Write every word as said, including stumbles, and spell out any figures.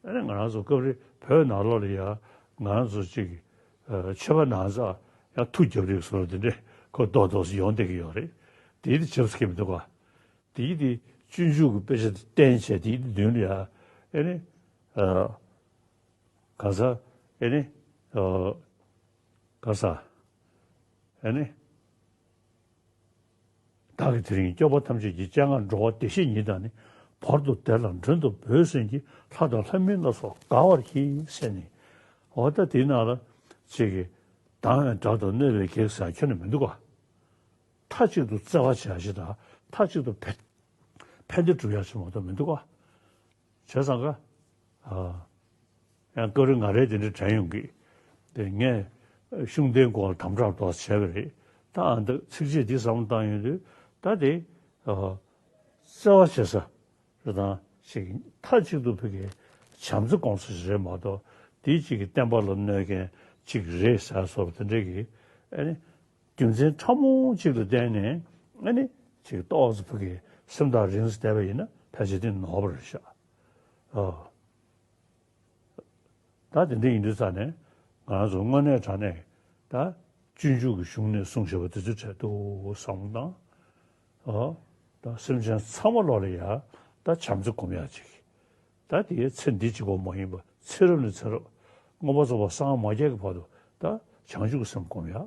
ཨ་ནི་ང་རང་ཚོ་སྐབས་རེ་བོད་ནང་ལོགས་ལ་ཡ་ང་རང་ཚོ་གཅིག་གི་ཨ་ཆོས་པ་ནང་ཚ་ཡ་ཐུགས་རྒྱབ་རེས་སོ་དེ་འདྲས་ཁོ་རྡོག་རྡོག་སུ་ཡོང་བསྡད་ཀྱི་ཡོད་རེད། དེའི་དེ་ཆབ་སྲིད་མི་འདུག་ག་དེའི་དེ་སྤྱོད་འཇུག་གི་དཔེ་ཆ་དེ་བསྟན་བྱས་དེའི་དེ་མདུན་ལ་ཡ་ཨ་ནི་ཨ་ག་ས་ཨ་ནི་ཨ་ག་ས་ཨ་ནི། བདག་གིས་དེ་རིང་སྐྱོབ་པ་ཐམས་ཅད་ཀྱི། སྤྱན་སྔར་འགྲོ་བ་བདེ་གཤེགས་ཉིད་དང་ནི། བར་དུ་བདེ་ལ་མགྲོན་དུ་བོས་ཟིན་གྱི། ལྷ་དང་ལྷ་མིན་ལ་སོགས་དགའ་བར་གྱིས་ཟེར་ནས། འོ་ད་དེའི་ནང་ལ་ཅིག་གིས་མདངས་ཡང་དགྲ་དང་གནོད་པའི་གེགས་ཟེར་ཁྱོན་ནས་མི་འདུག་ག་མཐའ་གཅིག་ཏུ་བརྩེ་བ་བྱ་ཞིག་དང་མཐའ་གཅིག་ཏུ་ཕན་ཕན་བདེ་སྒྲུབ་ཡ་ཞིག་མ་གཏོགས་མི་འདུག་ག་བྱས་ཙང་ཀ་ཨ། ཡང་སྐབས་རེ་ང་རའི་དེ་འདྲ་དྲན་ཡོང་གི། དེ་ངས་ཤུགས་ལྡན་སྐོར་ལ་དམ་དྲག་ཏོག་ཙམ་བྱས་པ་རེད། ད་ཨ་འདི་ཚིགས་བཅད་འདི་བསམ་བློ་བཏང་ཡོང་དུས་ད་དེ་ཨ། བརྩེ་བ་བྱེད་ས་རེད་དང་ཞིག་མཐའ་གཅིག་ཏུ་ཕ་གི་བྱམས་བརྩེ་སྐོང་ས་ཞིག་རེད་མ་གཏོགས་དེ་གཅིག་གི་བསྟན་པ་ལ་གནོད་མཁན་གཅིག་རེད་ཟེར་སོགས་དེ་འདྲ་གི་ཨ་ནི་རྒྱུ་མཚན་ཕྲ་མོ་གཅིག་ལ་བརྟེན་ནས་ཨ་ནི་གཅིག་ཏོག་ཙམ་ཕ་གི་སེམས་ཐག་རིང་ས་བསྡད་པ་ཡིན་ན་ཕལ་ཆེར་དེ་ནོར་བ་རེད་ཤག་ཨ། ད་དེ་འདྲ་ཡིན་དུས་ཙང་ནས་ང་རང་ཚོ་དངོས་གནས་དྲང་གནས་ད་སྤྱོད་འཇུག་གི་གཞུང་ནས་གསུངས་བཞག་པ་དེ་ཚོ་འཕྲལ་དུ་བསམ་བློ་བཏང་། ཨོ། ད་སེམས་ཅན་ཚང་མ་ལོག་ལ་ཡ་ད་བྱམས་བརྩེ་སྒོམ་ཡག་ཅིག་ད་དེའི་ཚེ་འདི་གཅིག་པོ་མ་ཡིན་པ་ཚེ་རབས་ནས་ཚེ་རབས་མངོན་པར་རྫོགས་པར་སངས་མ་རྒྱས་ཀྱི་བར་དུ་ད་བྱང་ཆུབ་ཀྱི་སེམས་སྒོམ་ཡག